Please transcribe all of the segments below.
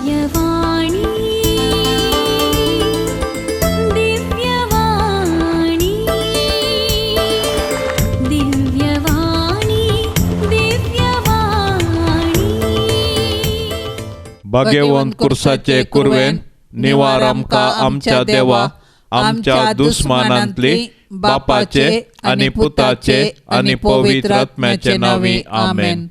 दिव्यवाणी दिव्यवाणी दिव्यवाणी दिव्यवाणी. भाग्यवंत कुर्साचे कुरवेन निवार आमकां आमच्या देवा आमच्या दुस्मानांतली बापाचे आनी पुताचे आनी पवित्र आत्म्याचे नांवी आमेन.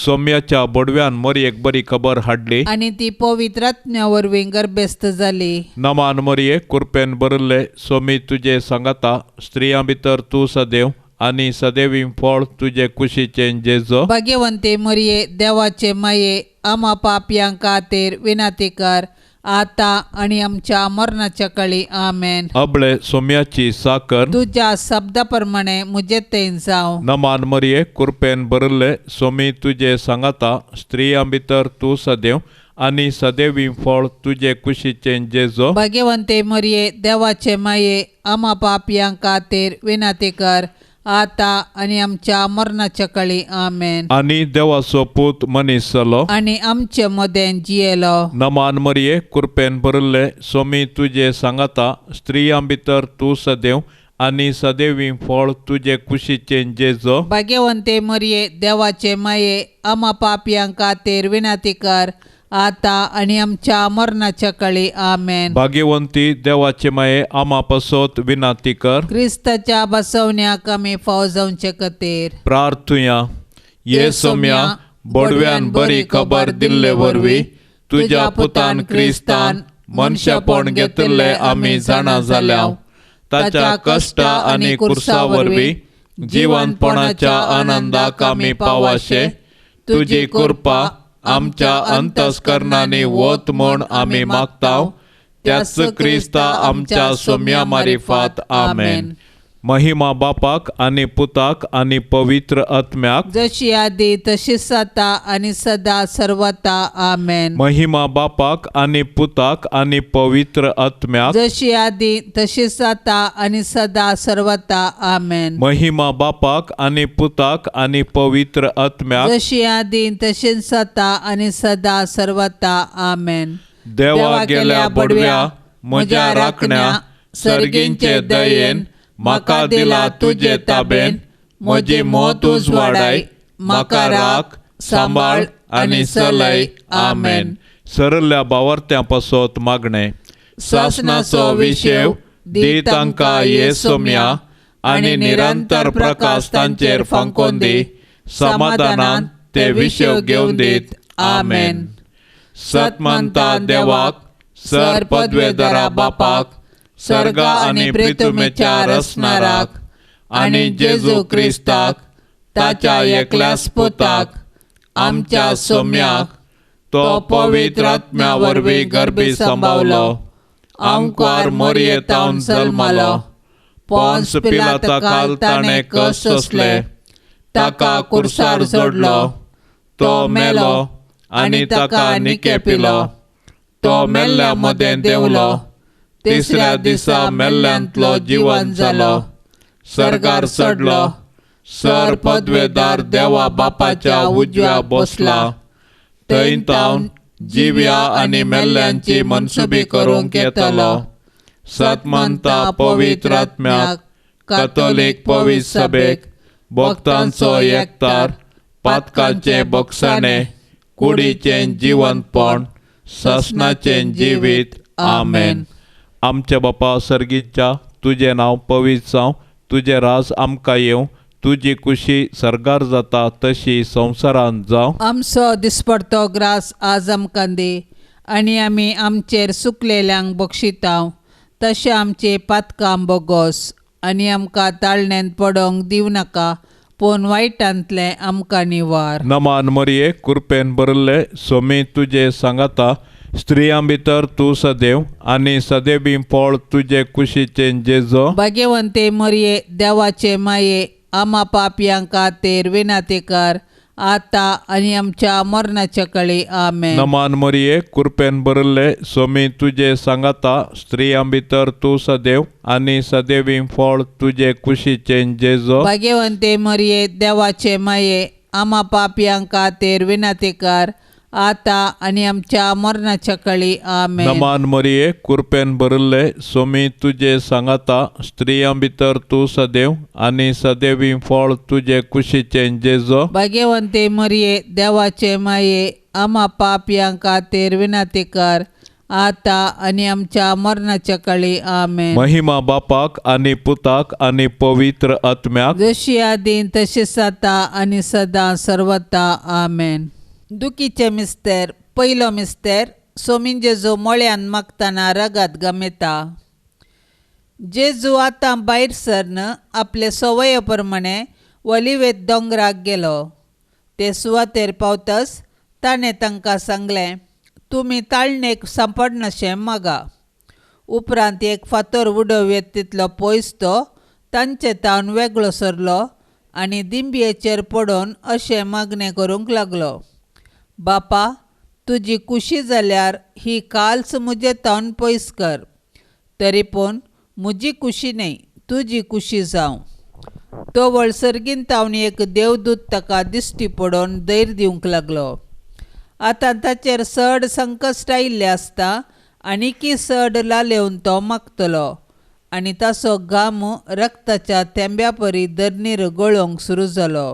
सोम्याच्या बोडव्यान मोरयेक बरी खबर हाडली आनी ती पवित्र आत्म्या वरवीं गर्भस्थ जाली. नमान मोरये कुरपेन भरिल्ले सोमी तुजे सांगाता स्त्रियां भितर तूं सदैव आनी सदैवी फळ तुजे कुशीचें जेजो. भाग्यवंते मोरये देवाचे माये आमा पापयां खातीर विनंती कर आता आनी आमच्या मरणाच्या काळी आमेन. अबळे सोम्याची साकर तुज्या शब्दा प्रमाणे म्हजे तेन जावं. नमान मरये कुरपेन भरिल्ले सोमी तुजे सांगाता स्त्रियां भितर तूं सदैव आनी सदैवी फळ तुजे कुशीचें जेजो. भाग्यवंते मरये देवाचे माये आमा पापयां खातीर विनंती कर आता आनी आमच्या मरणाच्या काळी आमेन. आनी देवाचो पूत मनीस जालो आनी आमचे मदें जियेलो. नमान मरये कुरपेन भरिल्ले सोमी तुजे सांगाता स्त्रियां भितर तूं सदैव आनी सदैवी फळ तुजे कुशीचें जेजो. भाग्यवंते मरये देवाचे माये आमा पापयां खातीर विनंती कर आता आनी आमच्या मरणाच्या काळी आमेन. भाग्यवंती देवाचे माये आमा पासत विनंती कर. क्रिस्ताच्या बसवण्याक आमी फाव जावचे खातीर प्रार्थुया. ये सोम्या बोडव्यान बरी खबर दिल्ले वरवीं तुज्या पुतान क्रिस्तान मनशापण घेतिल्ले आमी जाणा जाल्या. ताच्या कश्टा आनी कुर्सा वरवीं जिवनपणाच्या आनंदाक आमी पावाशे तुजी कृपा आमच्या अंतस्करणांनी वत म्हूण आमी मागताव. त्याच क्रिस्ता आमच्या सोम्या मारिफात आमेन. महिमा बापाक आनी पुताक आनी पवित्र आत्म्याक जशी आदी तशीच आता आनी सदा सर्वता आमेन. महिमा बापाक आनी पुताक आनी पवित्र आत्म्याक जशी आदी तशीच आता आनी सदा सर्वता आमेन. महिमा बापाक आनी पुताक आनी पवित्र आत्म्याक जशी आदी तशीच आता आनी सदा सर्वता आमेन. देवा गेल्या बडव्या म्हज्या राखण्या सर्गींचे दयेन म्हाका दिला तुजे ताबेन म्हजी मोत उजवाडाय म्हाका राख सांबाळ आनी चलय आमेन. सरल्या बावर्त्यां पासत मागणें. सासणाचो विशेव दी तांकां ये सोम्या आनी निरंतर प्रकाश तांचेर फांकोन दी समाधानान ते विशेव घेवन दीत आमेन. सतमंता देवाक सर पदवेदारा बापाक सर्गा आनी प्रितुमेच्या रचणाराक आनी जेजू क्रिस्ताक ताच्या एकल्याच पुताक आमच्या सोम्याक तो पवित्र आत्म्या वरवीं गर्भी सांबावलो आमकार मोरयेतावन जल्मलो पोन्स पिलाता काल ताणें कश्ट सोंसले ताका कुर्सार जोडलो तो मेलो आनी ताका निके पिलो तो मेल्ल्या मदें देंवलो तिसऱ्या दिसा मेल्ल्यांतलो जिवन जालो सर्गार चडलो सर पदवेदार देवा बापाच्या उजव्या बसला थंय तावन जिव्या आनी मेल्ल्यांची मनसुबी करूंक येतलो. सतमंता पवित्र आत्म्याक कातोलीक पवित्र सभेक भक्तांचो एकतार पातकांचे बक्षाणे कुडीचें जिवनपण सासणाचें जिवीत आमेन. आमच्या बापा सर्गीच्या तुजें नांव पवित्र जावं तुजें राज आमकां येवं तुजी कुशी सर्गार जाता तशी संवसारांत जावं. आमचो दिसपडतो ग्रास आज आमकां दी आनी आमी आमचेर सुकलेल्यांक बक्षितांव तशें आमचें पातकां बोगोस आनी आमकां ताळण्यांत पडोंक दिवं नाका पूण वायटांतलें आमकां निवार. नमान मरये कुरपेन भरिल्ले सोमी तुजे सांगाता स्त्रियां भितर तूं सदैव आनी सदैवी फळ तुजे कुशीचें जेजो. भाग्यवंते मरये देवाचे माये आमा पापयां खातीर विनंती कर आता आनी आमच्या मरणाच्या काळी आमेन. नमान मरये कुरपेन भरिल्ले सोमी तुजे सांगाता स्त्रियां भितर तूं सदैव आनी सदैवी फळ तुजे कुशीचें जेजो. भाग्यवंते मरये देवाचे माये आमा पापयां खातीर विनंती कर आतां आनी आमच्या मरणाच्या काळी. आमेन. नमान मरिये, कृपेन भरिल्ले, सोमी तुजे सांगाता, स्त्रियां भितर तूं सदैव आनी सदैवी फळ तुजे कुशीचें जेजो. भाग्यवंते मरिये, देवाचे माये, आमा पापयां खातीर विनंती कर, आतां आनी आमच्या मरणाच्या काळी. आमेन. महिमा बापाक आनी पुताक आनी पवित्र आत्म्याक, जशी आदीं तशीच आतां आनी सदां सर्वता. आमेन. दुखीचे मिस्तेर. पयलो मिस्तेर. सोमीन जेजू मळ्यान मागतना रगत गमेता. जेजू आतां भायर सरन आपले सवये प्रमाणे वलिवेत दोंगराक गेलो. ते सुवातेर पावतच ताणें तांकां सांगलें, तुमी ताळणेक सांपडनाशें मागा. उपरांत एक फातर उडोवयेत तितलो पयस तो तांचे तावन वेगळो सरलो आनी दिंबयेचेर पडून अशें मागणें करूंक लागलो, बापा, तुजी कुशी जाल्यार ही काल्स म्हजे तावन पयस कर, तरी पूण म्हजी कुशी न्हय, तुजी कुशी जावं. तो वळसर्गीन तावन एक देवदूत ताका दिश्टी पडून धैर्य दिवंक लागलो. आतां ताचेर चड संकश्ट आयिल्लें आसता आनीकी चड लालेवन तो मागतलो आनी ताचो घाम रक्ताच्या थेंब्या परी धरणीर गळोवंक सुरू जालो.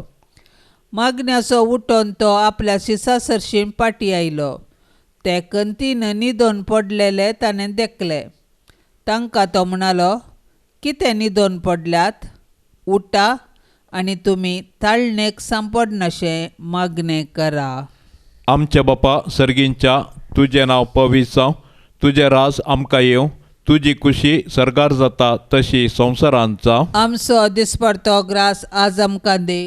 मागण्याचो उठोन तो आपल्या शिसा सरशीं पाटी आयलो. ते कंतीन न्हिदोन पडलेले ताणें देखले. तांकां तो म्हणालो, कितें न्हिदोन पडल्यात? उठा आनी तुमी ताळणेक सांपडनाशें मागणें करा. आमच्या बापा सर्गींच्या, तुजें नांव पवित्र जावं, तुजें राज आमकां येवं, तुजी कुशी सर्गार जाता तशी संवसारांत जावं. आमचो दिसपडतो ग्रास आज आमकां दी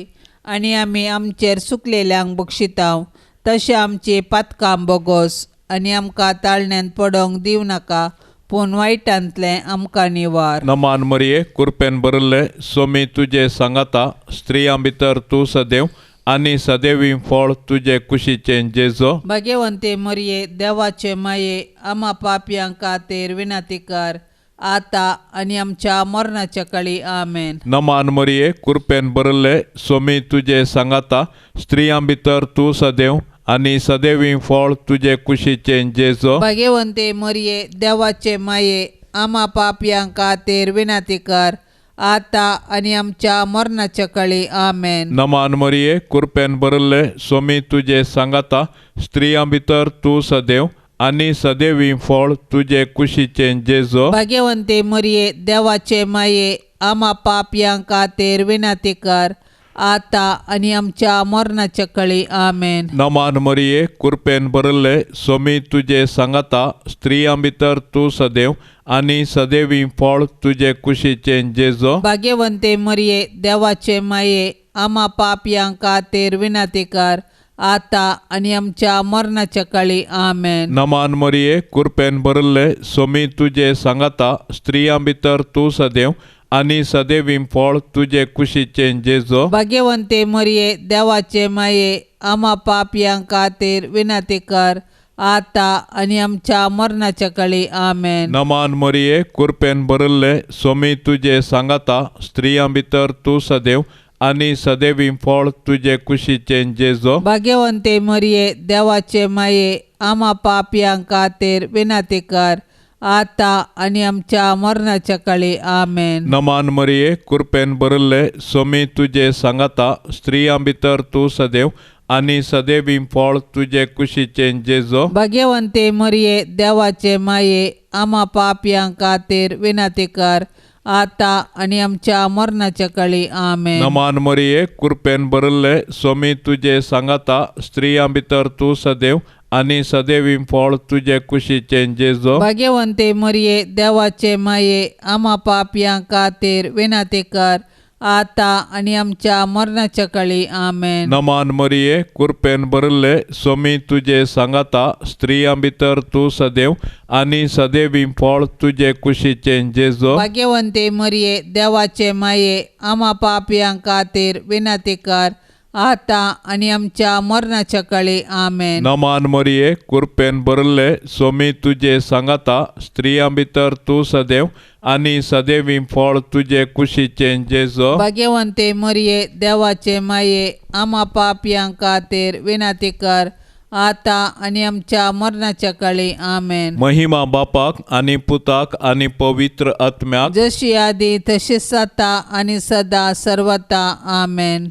आनी आमी आमचेर सुकलेल्यांक बक्षितांव तशें आमची पातकां बोगोस आनी आमकां ताळण्यांत पडोवंक दिवं नाका, पूण वायटांतलें आमकां निवार. नमान मरिये, कृपेन भरिल्ले, सोमी तुजे सांगाता, स्त्रियां भितर तूं सदैव आनी सदैवी फळ तुजे कुशीचें जेजो. भाग्यवंते मरिये, देवाचे माये, आमा पापयां खातीर विनंती कर, आतां आनी आमच्या मरणाच्या काळी. आमेन. नमान मरिये, कृपेन भरिल्ले, सोमी तुजे सांगाता, स्त्रियां भितर तूं सदैव आनी सदैवी फळ तुजे कुशीचें जेजो. भाग्यवंते मरिये, देवाचे माये, आमा पापयां खातीर विनंती कर, आतां आनी आमच्या मरणाच्या काळी. आमेन. नमान मरिये, कृपेन भरिल्ले, सोमी तुजे सांगाता, स्त्रियां भितर तूं सदैव आनी सदैवी फळ तुजे कुशीचें जेजो. भाग्यवंते मरिये, देवाचे माये, आमा पापयां खातीर विनंती कर, आतां आनी आमच्या मरणाच्या काळी. आमेन. नमान मरिये, कृपेन भरिल्ले, सोमी तुजे सांगाता, स्त्रियां भितर तूं सदैव आनी सदैवी फळ तुजे कुशीचें जेजो. भाग्यवंते मरिये, देवाचे माये, आमा पापयां खातीर विनंती कर, आतां आनी आमच्या मरणाच्या काळी. आमेन. नमान मरिये, कृपेन भरिल्ले, सोमी तुजे सांगाता, स्त्रियां भितर तूं सदैव आनी सदैवी फळ तुजे कुशीचें जेजो. भाग्यवंते मरिये, देवाचे माये, आमा पापयां खातीर विनंती कर, आतां आनी आमच्या मरणाच्या काळी. आमेन. नमान मरिये, कृपेन भरिल्ले, सोमी तुजे सांगाता, स्त्रियां भितर तूं सदैव आनी सदैवी फळ तुजे कुशीचें जेजो. भाग्यवंते मरिये, देवाचे माये, आमा पापयां खातीर विनंती कर, आतां आनी आमच्या मरणाच्या काळी. आमेन. नमान मरिये, कृपेन भरिल्ले, सोमी तुजे सांगाता, स्त्रियां भितर तूं सदैव आनी सदैवी फळ तुजे कुशीचें जेजो. भाग्यवंते मरिये, देवाचे माये, आमा पापयां खातीर विनंती कर, आतां आनी आमच्या मरणाच्या काळी. आमेन. नमान मरिये, कृपेन भरिल्ले, सोमी तुजे सांगाता, स्त्रियां भितर तूं सदैव आनी सदैवी फळ तुजे कुशीचें जेजो. भाग्यवंते मरिये, देवाचे माये, आमा पापयां खातीर विनंती कर, आतां आनी आमच्या मरणाच्या काळी. आमेन. नमान मरिये, कृपेन भरिल्ले, सोमी तुजे सांगाता, स्त्रियां भितर तूं सदैव आनी सदैवी फळ तुजे कुशीचें जेजो. भाग्यवंते मरिये, देवाचे माये, आमा पापयां खातीर विनंती कर, आतां आनी आमच्या मरणाच्या काळी. आमेन. नमान मरिये, कृपेन भरिल्ले, सोमी तुजे सांगाता, स्त्रियां भितर तूं सदैव आनी सदैवी फळ तुजे कुशीचें जेजो. भाग्यवंते मरिये, देवाचे माये, आमा पापयां खातीर विनंती कर, आतां आनी आमच्या मरणाच्या काळी. आमेन. महिमा बापाक आनी पुताक आनी पवित्र आत्म्याक, जशी आदी तशीच आतां आनी सदा सर्वता. आमेन.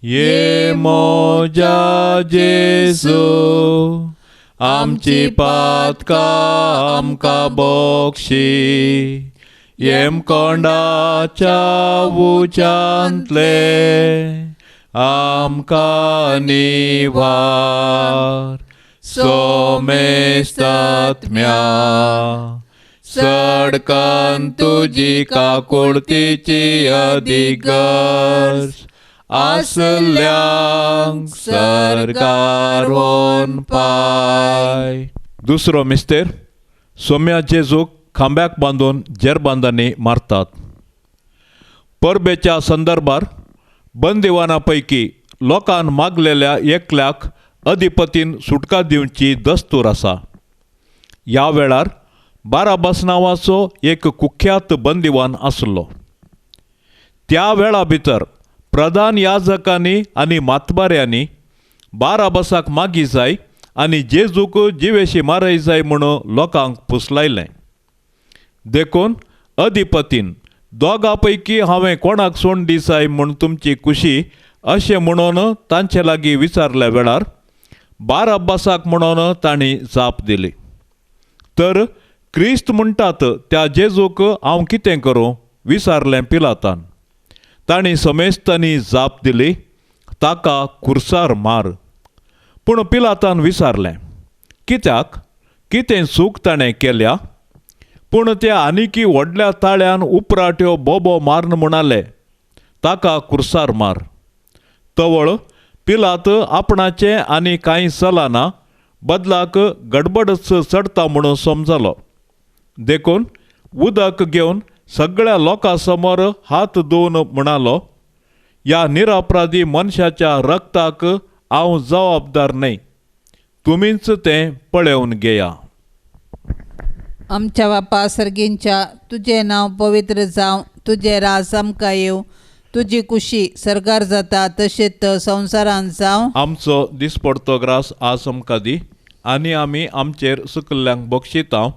ये मोजा जेजू आमची पातकां आमकां बक्षी, येमकोंडाच्या उज्यांतले आमकां निवार. सोमेस्तात्म्या सडकन तुजी काकुळतीची अदीक गरज आसल्यांक सरकार व्हरून पाय. दुसरो मिस्तेर. सोम्या जेजूक खांब्याक बांदून जेरबांदांनी मारतात. परबेच्या संदर्भार बंदिवाना पैकी लोकान मागलेल्या एकल्याक अधिपतीन सुटका दिवची दस्तूर आसा. ह्या वेळार बाराबास नांवाचो एक कुख्यात बंदिवान आसलो. त्या वेळा भितर प्रधान याजकांनी आनी मातबाऱ्यांनी बाराबासाक मागी जाय आनी जेजूक जिवेशी मारय जाय म्हणून लोकांक पुसलायलें. देखून अधिपतीन दोगां पैकी हांवें कोणाक सोंड दिसाय म्हूण तुमची खुशी अशें म्हणून तांचे लागीं विचारल्या वेळार बाराबासाक म्हणून तांणी जाप दिली. तर क्रिस्त म्हणटात त्या जेजूक हांव कितें करूं विचारलें पिलातान. तांणी समेस्तांनी जाप दिली, ताका खुर्सार मार. पूण पिलातान विचारलें, कित्याक, कितें चूक ताणें केल्या? पूण ते आनिकी व्हडल्या ताळ्यान उपराट्यो बोबो मारून म्हणाले, ताका खुर्सार मार. तवळ पिलात आपणाचें आनी कांय चलना, बदलाक गडबडच चडटा म्हणून समजलो. देखून उदक घेवन सगळ्या लोकां समोर हात धुवन म्हणालो, ह्या निरपराधी मनशाच्या रक्ताक हांव जबाबदार न्हय, तुमीच तें पळोवन घेया. आमच्या बापा सर्गींच्या, तुजें नांव पवित्र जावं, तुजें राज आमकां येवं, तुजी कुशी सरकार जाता तशेंच संवसारांत जावं. आमचो दिसपडतो ग्रास आज आमकां दी, आनी आमी आमचेर सुकल्ल्यांक बक्षिता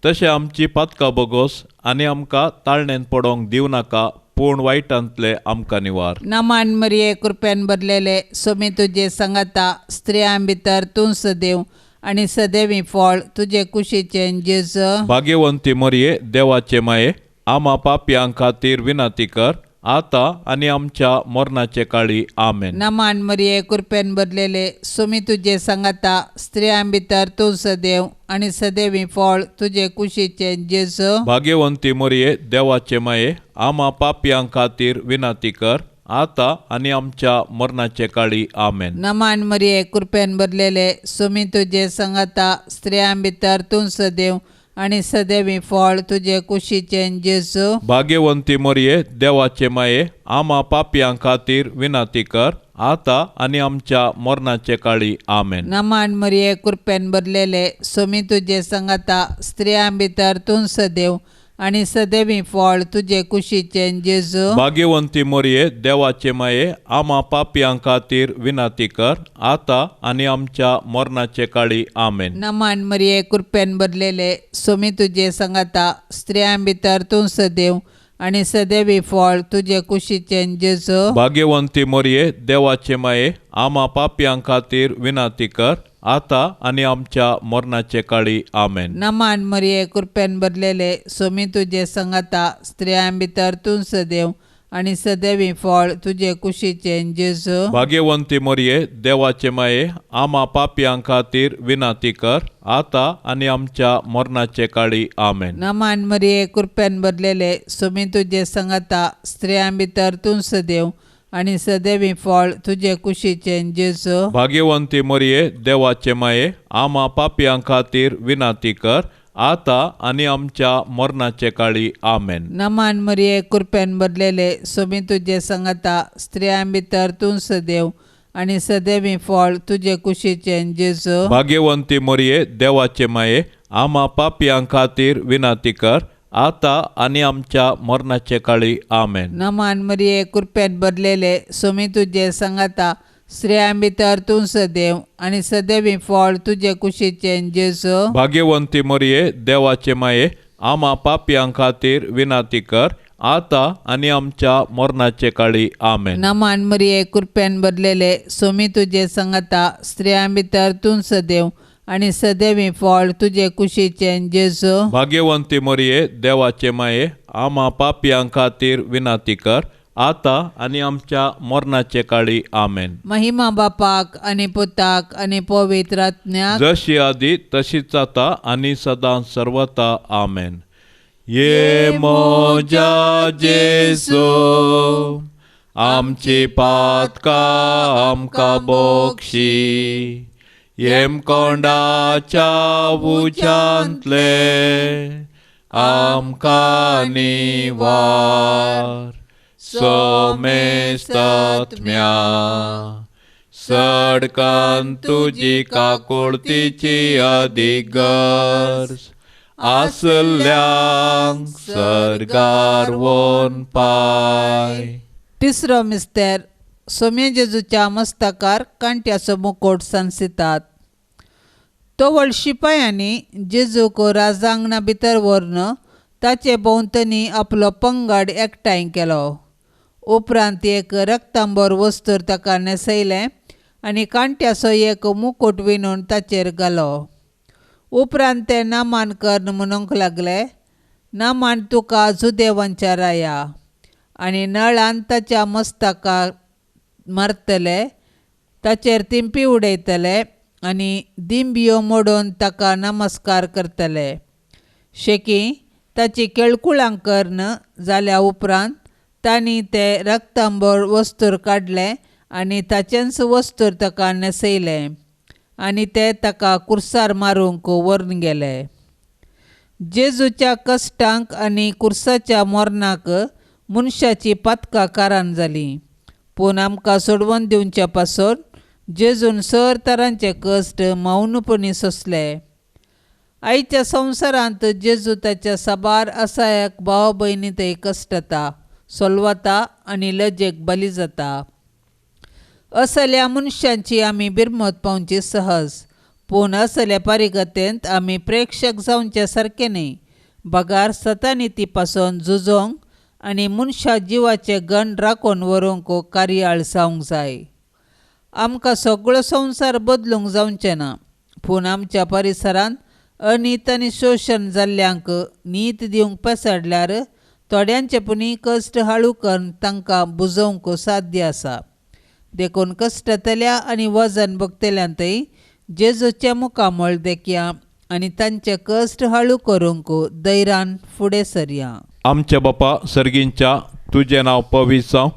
तशें आमची पातकां बोगोस, आनी आमकां ताळणेन पडोवंक दिवं नाका, पूण वायटांतले आमकां निवार. नमान मरिये, कृपेन भरलेले, सोमी तुजे सांगाता, स्त्रियां भितर तूं सदैव आनी सदैवी फळ तुजे कुशीचें जेजू. भाग्यवंती मरिये, देवाचे माये, आमा पापयां खातीर विनंती कर, आतां आनी आमच्या मरणाचे काळी. आमेन. नमान मरिये, कृपेन भरलेले, सोमी तुजे सांगाता, स्त्रियां भितर तूं सदैव आनी सदैवी फळ तुजे कुशीचें जेजू. भाग्यवंती मरिये, देवाचे माये, आमा पापयां खातीर विनंती कर, आतां आनी आमच्या मरणाचे काळी. आमेन. नमान मरिये, कृपेन भरलेले, सोमी तुजे सांगाता, स्त्रियां भितर तूं सदैव आनी सदैवी फळ तुजे कुशीचें जेजू. भाग्यवंती मरिये, देवाचे माये, आमा पापयां खातीर विनंती कर, आतां आनी आमच्या मरणाचे काळी. आमेन. नमान मरिये, कृपेन भरलेले, सोमी तुजे सांगाता, स्त्रियां भितर तूं सदैव आनी सदैवी फळ तुजे कुशीचें जेजू. भाग्यवंती मरिये, देवाचे माये, आमा पापयां खातीर विनंती कर, आतां आनी आमच्या मरणाचे काळी. आमेन. नमान मरिये, कृपेन भरलेले, सोमी तुजे सांगाता, स्त्रियां भितर तूं सदैव आनी सदैवी फळ तुजे कुशीचें जेजू. भाग्यवंती मरिये, देवाचे माये, आमा पापयां खातीर विनंती कर, आतां आनी आमच्या मरणाचे काळी. आमेन. नमान मरिये, कृपेन भरलेले, सोमी तुजे सांगाता, स्त्रियां भितर तूं सदैव आनी सदैवी फळ तुजे कुशीचें जेजू. भाग्यवंती मरिये, देवाचे माये, आमा पापयां खातीर विनंती कर, आतां आनी आमच्या मरणाचे काळी. आमेन. नमान मरिये, कृपेन भरलेले, सोमी तुजे सांगाता, स्त्रियां भितर तूं सदैव आनी सदैवी फळ तुजे कुशीचें जेजू. भाग्यवंती मरिये, देवाचे माये, आमा पापयां खातीर विनंती कर, आतां आनी आमच्या मरणाचे काळी. आमेन. नमान मरिये, कृपेन भरलेले, सोमी तुजे सांगाता, स्त्रियां भितर तूं सदैव आनी सदैवी फळ तुजे कुशीचें जेजू. भाग्यवंती मरिये, देवाचे माये, आमा पापयां खातीर विनंती कर, आतां आनी आमच्या मरणाचे काळी. आमेन. नमान मरिये, कृपेन भरलेले, सोमी तुजे सांगाता, स्त्रियां भितर तूं सदैव आनी सदैवी फळ तुजे कुशीचें जेजू. भाग्यवंती मरिये देवाचे माये आमा पापयां खातीर विनंती कर आतां आनी आमच्या मरणाचे काळी. आमेन. नमान मरिये कृपेन भरलेले सोमी तुजे संगता स्त्रियां भितर तूं सदैव आनी सदैवी फळ तुजे कुशीचें जेजू. भाग्यवंती मरिये देवाचे माये आमा पापयां खातीर विनंती कर आतां आनी आमच्या मरणाचे काळी. आमेन. महिमा बापाक आनी पुताक आनी पवित्र आत्म्याक जशी आदी तशीच आतां आनी सदां सर्वता. आमेन. ये मोजा जेसू आमची पातकां आमकां बोक्षी येमकोंडाच्या उज्यांतले आमकां निवार सोमेस्तात्म्या सडकान तुजी काकुळतीची अदीक गरज आसल्यांक सर्गार वोन पाय. तिसरो मिस्तेर सोम्या जेजूच्या मस्तकार कांट्याचो मुकोट सांसितात. तोवळ शिपायांनी जेजूक राजांगणा भितर व्हरून ताचे भोंवतणी आपलो पंगड एकठांय केलो. उपरांत एक रक्तांबर वस्तूर ताका न्हेसयलें आनी कांट्याचो एक मुकूट विणून ताचेर घालो. उपरांत ते नामान कर्ण म्हणूंक लागले, नामान तुका जुदेवांच्या राया. आनी नळान ताच्या मस्तकाक मारतले, ताचेर तिंपी उडयतले आनी दिंबियो मोडून ताका नमस्कार करतले. शेकी ताची केळकुळां कर्ण जाल्या उपरांत तांणी ते रक्तांबर वस्तूर काडलें आनी ताचेंच वस्तूर ताका न्हेसयलें आनी ते ताका कुर्सार मारूंक व्हरून गेले. जेजूच्या कश्टांक आनी कुर्साच्या मरणाक मनशाची पातकां कारण जालीं, पूण आमकां सोडवून दिवचे पासून जेजून सर तरांचे कश्ट मौनपणी सोंसले. आयच्या संवसारांत जेजू ताच्या साबार असायक भाव भयणी थंय कश्टता, सोलवता आनी लजेक बली जाता. असल्या मनशांची आमी बिरमत पावची सहज, पूण असल्या परिगतेंत आमी प्रेक्षक जावचे सारके न्हय, बगार सतानिती पासून झुजोंक आनी मनशा जिवाचे गण राखून व्हरूंक कार्याळ जावंक जाय. आमकां सगळो संवसार बदलूंक जावचें ना, पूण आमच्या परिसरांत अनीत आनी शोशण जाल्ल्यांक नीत दिवंक पेसडल्यार थोड्यांचे पुणी कश्ट हाळू करून तांकां बुजोवंक साध्य आसा. देखून कश्टतल्या आनी वजन भोगतल्यांतय जेजूचें मुखामळ देखया आनी तांचे कश्ट हाळू करूंक धैर्यान फुडें सरया. आमच्या बापा सर्गींच्या तुजें नांव पवित्र जावं,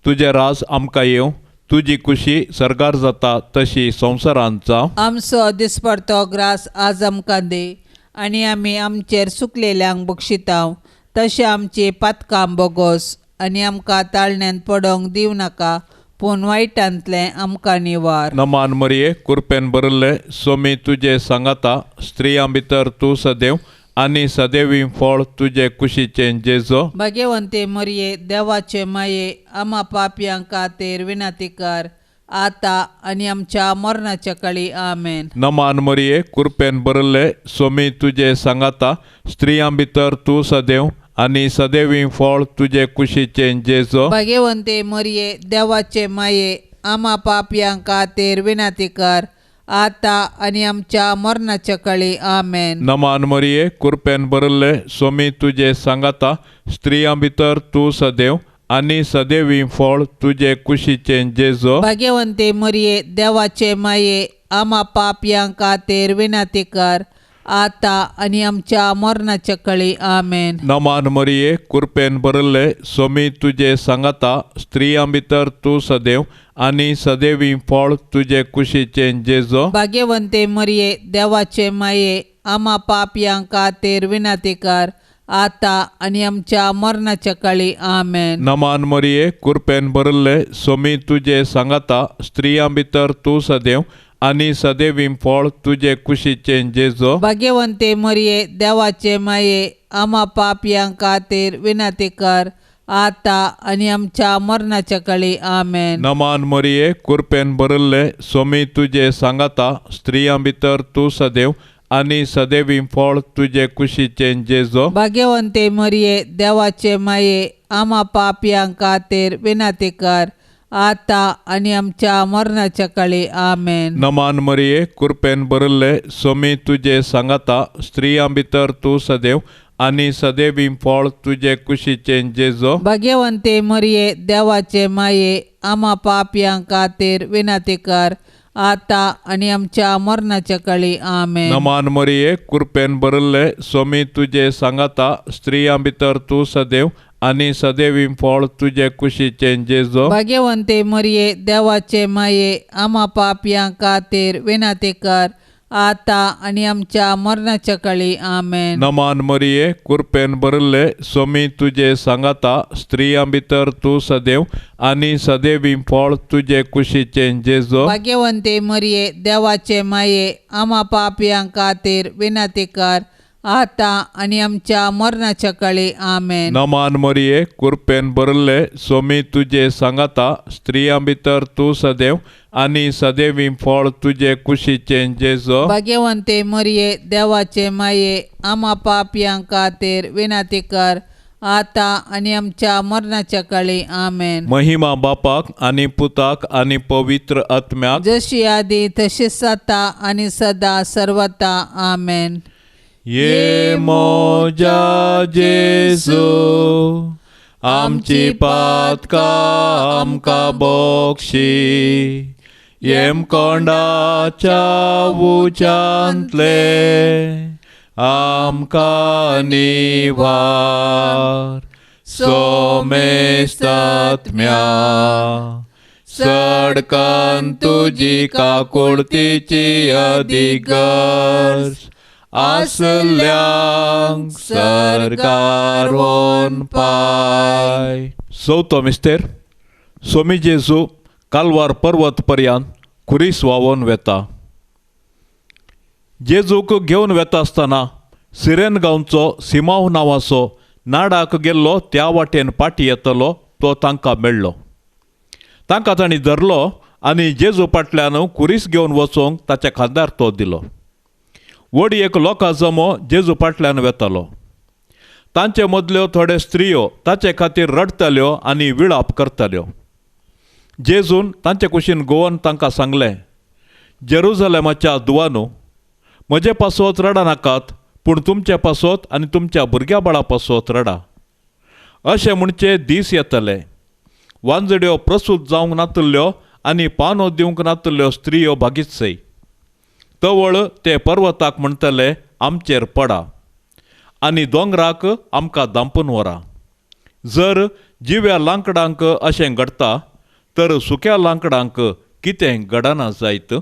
तुजें राज आमकां येवं, तुजी कुशी सर्गार जाता तशी संवसारांत जावं. आमचो दिसपडतो ग्रास आज आमकां दी आनी आमी आमचेर सुकलेल्यांक बक्षितांव तशें आमची पातकां बोगोस आनी आमकां ताळण्यांत पडोंक दिवं नाका, पूण वायटांतलें आमकां निवार. नमान मरिये कुरपेन भरिल्लें सोमी तुजे सांगाता, स्त्रियां भितर तूं सदैव आनी सदैवी फळ तुजे कुशीचें जेजो. भाग्यवंते मरिये देवाचे माये आमा पापयां खातीर विनंती कर आतां आनी आमच्या मरणाच्या काळी. आमेन. नमान मरिये कुरपेन भरिल्लें सोमी तुजे सांगाता, स्त्रियां भितर तूं सदैव आनी सदैवी फळ तुजे कुशीचें जेजो. भाग्यवंते मरिये देवाचे माये आमा पापयां खातीर विनंती कर आतां आनी आमच्या मरणाच्या काळी. आमेन. नमान मरिये कुरपेन भरिल्लें सोमी तुजे सांगाता, स्त्रियां भितर तूं सदैव आनी सदैवी फळ तुजे कुशीचें जेजो. भाग्यवंते मरिये देवाचे माये आमा पापयां खातीर विनंती कर आतां आनी आमच्या मरणाच्या काळी. आमेन. नमान मरिये कुरपेन भरिल्लें सोमी तुजे सांगाता, स्त्रियां भितर तूं सदैव आनी सदैवी फळ तुजे कुशीचें जेजो. भाग्यवंते मरिये देवाचे माये आमा पापयां खातीर विनंती कर आतां आनी आमच्या मरणाच्या काळी. आमेन. नमान मरिये कुरपेन भरिल्लें सोमी तुजे सांगाता, स्त्रियां भितर तूं सदैव आनी सदैवी फळ तुजे कुशीचें जेजो. भाग्यवंते मरिये देवाचे माये आमा पापयां खातीर विनंती कर आतां आनी आमच्या मरणाच्या काळी. आमेन. नमान मरिये, कृपेन भरिल्ले, स्वामी तुजे सांगाता, स्त्रियां भितर तूं सदैव आनी सदैवी फळ तुजे कुशीचें जेजो. भाग्यवंते मरिये, देवाचे माये, आमा पापयां खातीर विनंती कर, आतां आनी आमच्या मरणाच्या काळी. आमेन. नमान मरिये, कृपेन भरिल्ले, स्वामी तुजे सांगाता, स्त्रियां भितर तूं सदैव आनी सदैवी फळ तुजे कुशीचें जेजो. भाग्यवंते मरिये, देवाचे माये, आमा पापयां खातीर विनंती कर, आतां आनी आमच्या मरणाच्या काळी. आमेन. नमान मरिये, कृपेन भरिल्ले, स्वामी तुजे सांगाता, स्त्रियां भितर तूं सदैव आनी सदैवी फळ तुजे कुशीचें जेजो. भाग्यवंते मरिये, देवाचे माये, आमा पापयां खातीर विनंती कर, आतां आनी आमच्या मरणाच्या काळी. आमेन. नमान मरिये, कृपेन भरिल्ले, स्वामी तुजे सांगाता, स्त्रियां भितर तूं सदैव आनी सदैवी फळ तुजे कुशीचें जेजो. भाग्यवंते मरिये, देवाचे माये, आमा पापयां खातीर विनंती कर, आतां आनी आमच्या मरणाच्या काळी. आमेन. नमान मरिये, कृपेन भरिल्ले, स्वामी तुजे सांगाता, स्त्रियां भितर तूं सदैव आनी सदैवी फळ तुजे कुशीचें जेजो. भाग्यवंते मरिये, देवाचे माये, आमा पापयां खातीर विनंती कर, आतां आनी आमच्या मरणाच्या काळी. आमेन. महिमा बापाक आनी पुताक आनी पवित्र आत्म्याक, जशी आदी तशीच आतां आनी सदा सर्वता. आमेन. ये मोजा जेजू, आमची पातकां आमकां बक्षी, येमकोंडाच्या उच्यांतले आमकां निवार. सोमेस्तात्म्या सडकन तुजी काकुळतीची अधिगर्ज आसल्यांक सरकार पाय. चवथो मिस्तेर. स्वामी जेजू कालवार पर्वत पर्यंत खुरीस व्हांवोन वेता. जेजूक घेवन वेता आसतना सिरेन गांवचो सिमांव नांवाचो नाडाक गेल्लो त्या वाटेन फाटी येतलो तो तांकां मेळ्ळो. तांकां तांणी धरलो आनी जेजू फाटल्यान खुरीस घेवन वचोंक ताच्या खांदार तो दिलो. व्हड एक लोकां जमो जेजू फाटल्यान वेतालो. तांचे मदल्यो थोड्यो स्त्रियो ताचे खातीर रडटाल्यो आनी विळाप करताल्यो. जेजून तांचे कुशीन गोवन तांकां सांगलें, जेरुजलेमाच्या दुवानू, म्हजे पासत रडा नाकात, पूण तुमचे पासत आनी तुमच्या भुरग्या बाळा पासत रडा. अशें म्हणचे दीस येतले, वांजड्यो प्रसूत जावंक नातल्यो आनी पानो दिवंक नातल्यो स्त्रियो भागीत सय. तवळ ते पर्वताक म्हणटले, आमचेर पडा, आनी दोंगराक आमकां दांपून व्हरा. जर जिव्या लांकडांक अशें घडटा तर सुक्या लांकडांक कितें घडना जायत?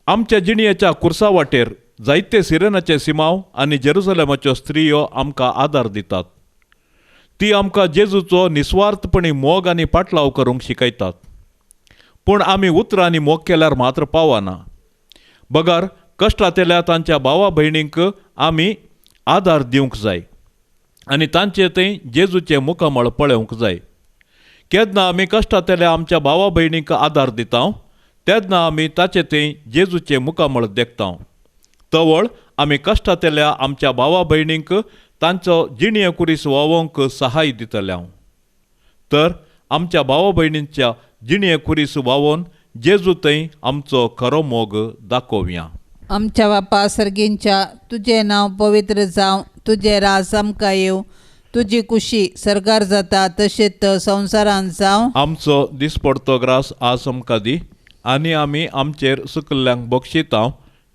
आमच्या जिणयेच्या कुर्सा वाटेर जायते सिरेनाचे सिमांव आनी जेरुसलेमाच्यो स्त्रियो आमकां आदार दितात. ती आमकां जेजूचो निस्वार्थपणी मोग आनी पाटलाव करूंक शिकयतात. पूण आमी उतरांनी मोग केल्यार मात्र पावना, बगर कश्टांतल्या तांच्या भावा भयणींक आमी आदार दिवंक जाय आनी तांचे थंय जेजूचें मुखामळ पळोवंक जाय. केन्ना आमी कश्टांतल्या आमच्या भावा भयणींक आदार दिता तेन्ना आमी ताचे थंय जेजूचें मुखामळ देखता. तवळ आमी कश्टांतल्या आमच्या भावा भयणींक तांचो जिणये कुरीस व्हांवोवंक सहाय दितले. तर आमच्या भावा भयणींच्या जिणये कुरीस व्हांवोवन जेजू थंय आमचो खरो मोग दाखोवया. आमच्या बापा सर्गींच्या, तुजें नांव पवित्र जावं, तुजें राज आमकां येवं, तुजी कुशी सरकार जाता तशेंच संवसारांत जावं. आमचो दिसपडतो ग्रास आज आमकां दी, आनी आमी आमचेर सुकल्ल्यांक बक्षिता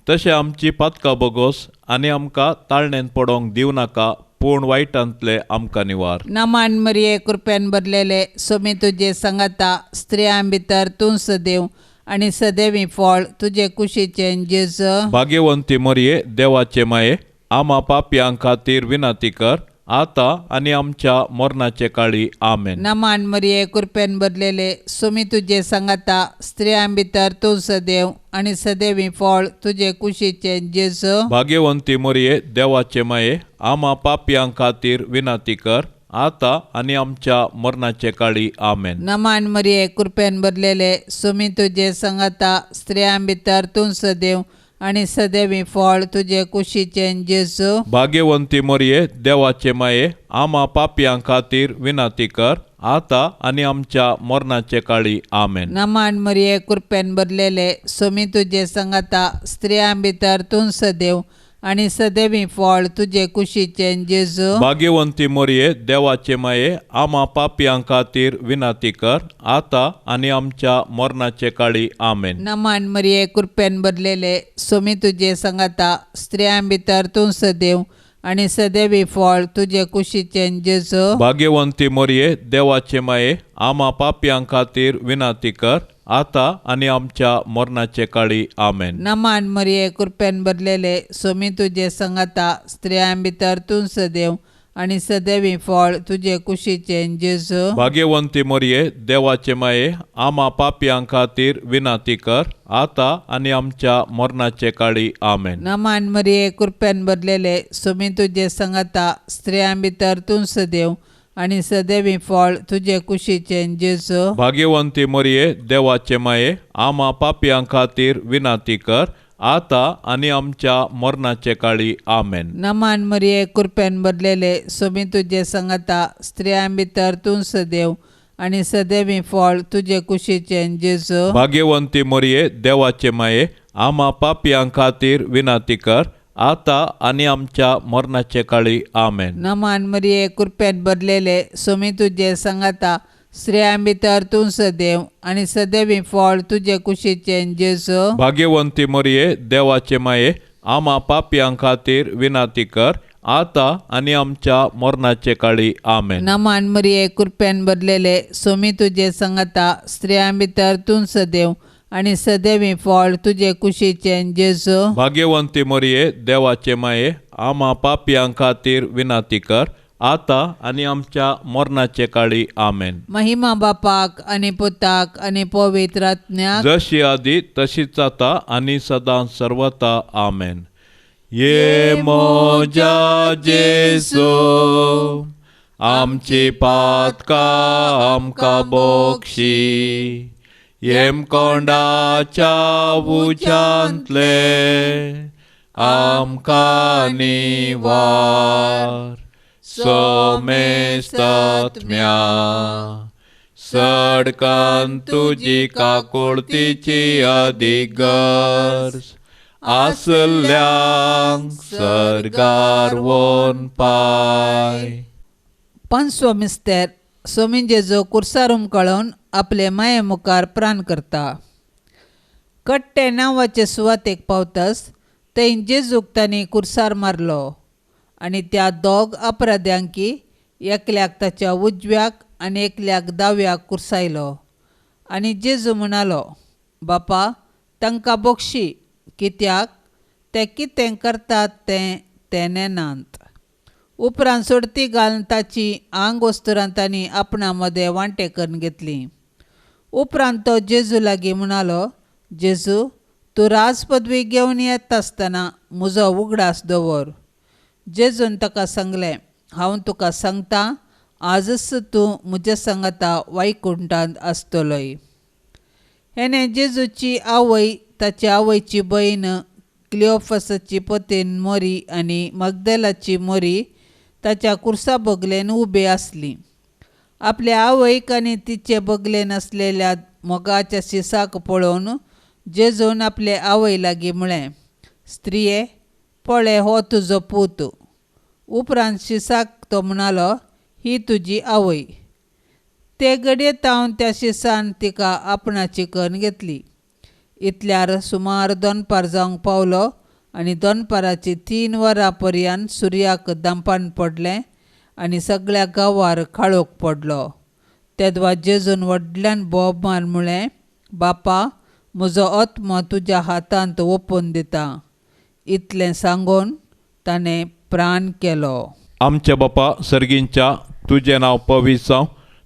तशें आमची पातकां बोगोस, आनी आमकां ताळणेन पडोवंक दिवं नाका, पूण वायटांतले आमकां निवार. नमान मरिये, कृपेन भरलेले, स्वामी तुजे सांगाता, स्त्रियां भितर तूं सदैव आनी सदैवी फळ तुजे कुशीचें जेजू. भाग्यवंती मरिये, देवाचे माये, आमा पापयां खातीर विनंती कर, आतां आनी आमच्या मरणाचे काळी. आमेन. नमान मरिये, कृपेन भरलेले, स्वामी तुजे सांगाता, स्त्रियां भितर तूं सदैव आनी सदैवी फळ तुजे कुशीचें जेजू. भाग्यवंती मरिये, देवाचे माये, आमा पापयां खातीर विनंती कर, आतां आनी आमच्या मरणाचे काळी. आमेन. नमान मरिये, कृपेन भरलेले, सुमी तुजे संगता, स्त्रियां भितर तूं सदैव आनी सदैवी फळ तुजे कुशीचें जेजू. भाग्यवंती मरिये, देवाचे माये, आमा पापयां खातीर विनंती कर, आतां आनी आमच्या मरणाचे काळी. आमेन. नमान मरिये, कृपेन भरलेले, सुमी तुजे संगता, स्त्रियां भितर तूं सदैव आनी सदैवी फळ तुजे कुशीचें जेजू. भाग्यवंती मरिये, देवाचे माये, आमा पापयां खातीर विनंती कर, आतां आनी आमच्या मरणाचे काळी. आमेन. नमान मरिये, कृपेन भरलेले, सुमी तुजे संगता, स्त्रियां भितर तूं सदैव आनी सदैवी फळ तुजे कुशीचें जेजू. भाग्यवंती मरिये, देवाचे माये, आमा पापयां खातीर विनंती कर, आतां आनी आमच्या मरणाचे काळी. आमेन. नमान मरिये, कृपेन भरलेले, सोमी तुजे संगता, स्त्रियां भितर तूं सदैव आनी सदैवी फळ तुजे कुशीचें जेजू. भाग्यवंती मरिये, देवाचे माये, आमा पापयां खातीर विनंती कर, आतां आनी आमच्या मरणाचे काळी. आमेन. नमान मरिये, कृपेन भरलेले, सोमी तुजे संगता, स्त्रियां भितर तूं सदैव आनी सदैवी फळ तुजे कुशीचें जेजू. भाग्यवंती मरिये, देवाचे माये, आमा पापयां खातीर विनंती कर, आतां आनी आमच्या मरणाचे काळी. आमेन. नमान मरिये, कृपेन भरलेले, सोमी तुजे संगता, स्त्रियां भितर तूं सदैव आनी सदैवी फळ तुजे कुशीचें जेजू. भाग्यवंती मरिये, देवाचे माये, आमा पापयां खातीर विनंती कर, आतां आनी आमच्या मरणाचे काळी. आमेन. नमान मरिये, कृपेन भरलेले, सोमी तुजे संगता, स्त्रियां भितर तूं सदैव आनी सदैवी फळ तुजे कुशीचें जेजू. भाग्यवंती मरिये, देवाचे माये, आमा पापयां खातीर विनंती कर, आतां आनी आमच्या मरणाचे काळी. आमेन. नमान मरिये, कृपेन भरलेले, सोमी तुजे संगता, स्त्रियां भितर तूं सदैव आनी सदैवी फळ तुजे कुशीचें जेजू. भाग्यवंती मरिये, देवाचे माये, आमा पापयां खातीर विनंती कर, आतां आनी आमच्या मरणाचे काळी. आमेन. महिमा बापाक आनी पुताक आनी पवित्र आत्म्याक, जशी आदी तशीच आतां आनी सदां सर्वता. आमेन. ये मोजा जेजू, आमची पातकां आमकां बक्षी, येमकोंडाच्या उज्यांतले आमकां निवार, सोमेस्तात्म्या सडकान तुजी काकुळतीची अदीक गरज आसल्यांक सर्गार वोन पाय. पांचवो मिस्तेर सोमी जेजू कुर्सार उमकळून आपले माये मुखार प्राण करता. कट्टे नांवाचे सुवातेक पावतस थंय जेजूक तांणी कुर्सार मारलो आनी त्या दोग अपराध्यांकी एकल्याक ताच्या उजव्याक आनी एकल्याक दाव्याक कुर्सायलो. आनी जेजू म्हणालो, बापा तांकां बक्षी, कित्याक ते कितें करतात तें ते नेनात. उपरांत सोडती घालून ताची आंग वस्तुरां तांणी आपणा मदें वांटे करून घेतली. उपरांत तो जेजू लागीं म्हणालो, जेजू तूं राज पदवी घेवन येता आसतना म्हजो उगडास दवर. जेजून ताका सांगलें, हांव तुका सांगता, आजच तूं म्हज्या सांगाता वैकुंठांत आसतलोय. हेणें जेजूची आवय, ताची आवयची भयण क्लिओफासाची पतीन मोरी आनी मगदेलाची मोरी ताच्या कुर्सा बगलेन उबी आसली. आपल्या आवयक आनी तिचे बगलेन आसलेल्या मोगाच्या शिसाक पळोवन जेजून आपले आवय लागीं म्हळें, स्त्रिये पळय हो तुजो पूत. उपरांत शिसाक तो म्हणालो, ही तुजी आवय. ते घडये तावन त्या शिसान तिका आपणाची करून घेतली. इतल्यार सुमार दनपार जावंक पावलो आनी दनपाराची 3 वरां पर्यंत सुर्याक दांपान पडलें आनी सगळ्या गांवार काळोख पडलो. तेदवा जेजून व्हडल्यान बोब मार म्हळें, बापा म्हजो आत्मो तुज्या हातांत ओंपून दिता. इतलें सांगून ताणें प्राण केलो. आमच्या बापा सर्गींच्या, तुजें नांव पवित्र जावं,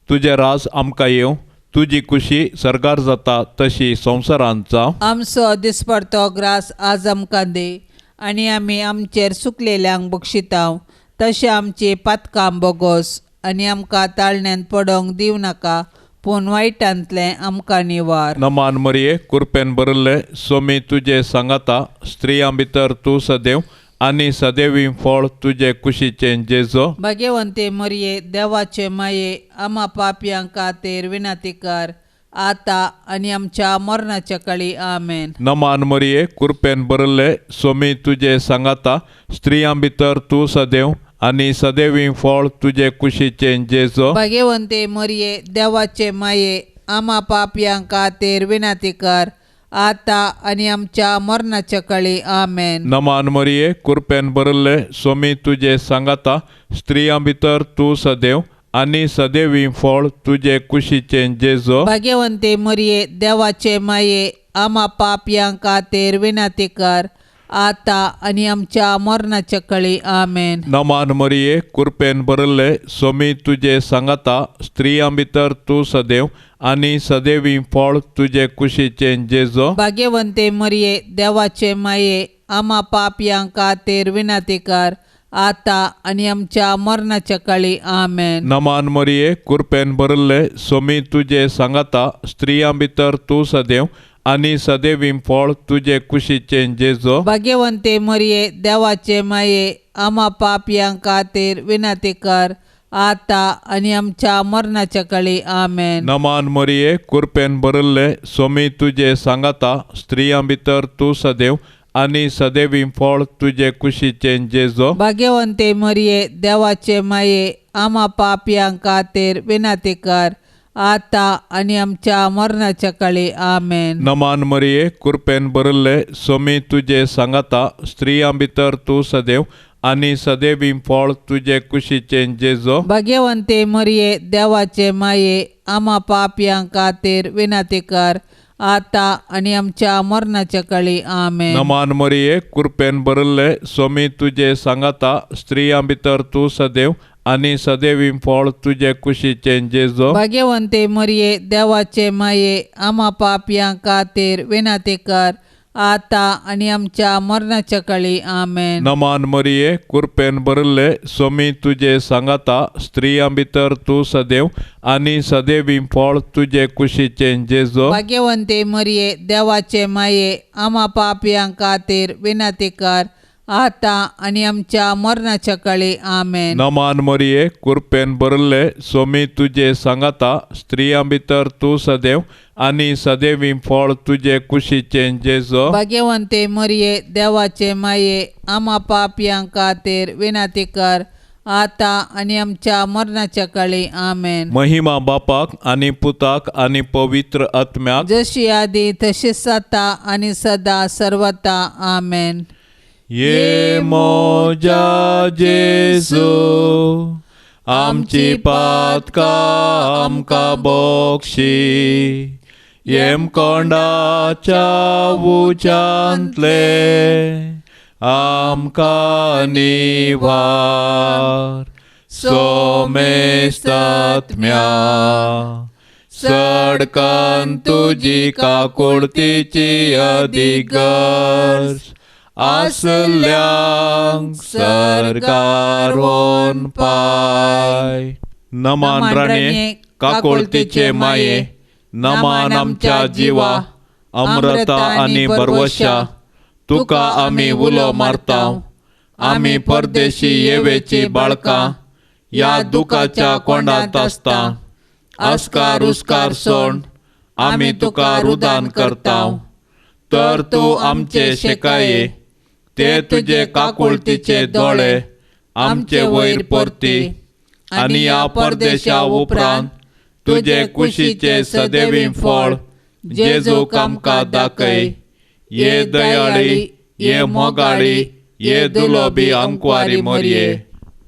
तुजें राज आमकां येवं, तुजी खुशी सर्गार जाता तशी संवसारांत जावं. आमचो दिसपडतो ग्रास आज आमकां दी आनी आमी आमचेर सुकलेल्यांक बक्षितांव तशें आमची पातकां बोगोस आनी आमकां ताळण्यांत पडोंक दिवं नाका, पूण वायटांतलें आमकां निवार. नमान मरिये, कृपेन भरिल्ले, सोमी तुजे सांगाता, स्त्रियां भितर तूं सदैव आनी सदैवी फळ तुजे कुशीचें जेजो. भाग्यवंते मरिये, देवाचे माये, आमा पापयां खातीर विनंती कर, आतां आनी आमच्या मरणाच्या काळी. आमेन. नमान मरिये, कृपेन भरिल्ले, सोमी तुजे सांगाता, स्त्रियां भितर तूं सदैव आनी सदैवी फळ तुजे कुशीचें जेजो. भाग्यवंते मरिये, देवाचे माये, आमा पापयां खातीर विनंती कर, आतां आनी आमच्या मरणाच्या काळी. आमेन. नमान मरिये, कृपेन भरिल्ले, सोमी तुजे सांगाता, स्त्रियां भितर तूं सदैव आनी सदैवी फळ तुजे कुशीचें जेजो. भाग्यवंते मरिये, देवाचे माये, आमा पापयां खातीर विनंती कर, आतां आनी आमच्या मरणाच्या काळी. आमेन. नमान मरिये, कृपेन भरिल्ले, सोमी तुजे सांगाता, स्त्रियां भितर तूं सदैव आनी सदैवी फळ तुजे कुशीचें जेजो. भाग्यवंते मरिये, देवाचे माये, आमा पापयां खातीर विनंती कर, आतां आनी आमच्या मरणाच्या काळी. आमेन. नमान मरिये, कृपेन भरिल्ले, सोमी तुजे सांगाता, स्त्रियां भितर तूं सदैव आनी सदैवी फळ तुजे कुशीचें जेजो. भाग्यवंते मरिये, देवाचे माये, आमा पापयां खातीर विनंती कर, आतां आनी आमच्या मरणाच्या काळी. आमेन. नमान मरिये, कृपेन भरिल्ले, सोमी तुजे सांगाता, स्त्रियां भितर तूं सदैव आनी सदैवी फळ तुजे कुशीचें जेजो. भाग्यवंते मरिये, देवाचे माये, आमा पापयां खातीर विनंती कर, आतां आनी आमच्या मरणाच्या काळी. आमेन. नमान मरिये, कृपेन भरिल्ले, सोमी तुजे सांगाता, स्त्रियां भितर तूं सदैव आनी सदैवी फळ तुजे कुशीचें जेजो. भाग्यवंते मरिये, देवाचे माये, आमा पापयां खातीर विनंती कर, आतां आनी आमच्या मरणाच्या काळी. आमेन. नमान मरिये, कृपेन भरिल्ले, सोमी तुजे सांगाता, स्त्रियां भितर तूं सदैव आनी सदैवी फळ तुजे कुशीचें जेजो. भाग्यवंते मरिये, देवाचे माये, आमा पापयां खातीर विनंती कर, आतां आनी आमच्या मरणाच्या काळी. आमेन. नमान मरिये, कृपेन भरिल्ले, सोमी तुजे सांगाता, स्त्रियां भितर तूं सदैव आनी सदैवी फळ तुजे कुशीचें जेजो. भाग्यवंते मरिये, देवाचे माये, आमा पापयां खातीर विनंती कर, आतां आनी आमच्या मरणाच्या काळी. आमेन. नमान मरिये, कृपेन भरिल्ले, सोमी तुजे सांगाता, स्त्रियां भितर तूं सदैव आनी सदैवी फळ तुजे कुशीचें जेजो. भाग्यवंते मरिये, देवाचे माये, आमा पापयां खातीर विनंती कर, आतां आनी आमच्या मरणाच्या काळी. आमेन. महिमा बापाक आनी पुताक आनी पवित्र आत्म्याक, जशी आदी तशीच आतां आनी सदा सर्वता. आमेन. ये मोजा जेजू, आमची पातकां आमकां बक्षी, येमकोंडाच्या उज्यांतले आमकां निवार. सोमेस्तात्म्या, सडकन तुजी काकुळतीची अधिगर्ज आसल्यांक सर्गार पाय. नमान राणे, काकुळतीचे माये, नमान आमच्या जिवा, अमृता आनी बरवशा, तुका आमी उलो मारता. आमी परदेशी येवेची बाळकां, ह्या दुखाच्या कोंडांत आसता. आस्कार उस्कार सोण आमी तुका रुदान करता. तर तूं आमचे शेकाये, ते तुजे काकुळतीचे दोळे आमचे वयर परती, आनी ह्या परदेशा उपरांत तुजे कुशीचे सदैवी फळ जेजूक आमकां दाखय. ये दयाळी, ये मोगाळी, ये दुलोबी अंकवारी मोरये.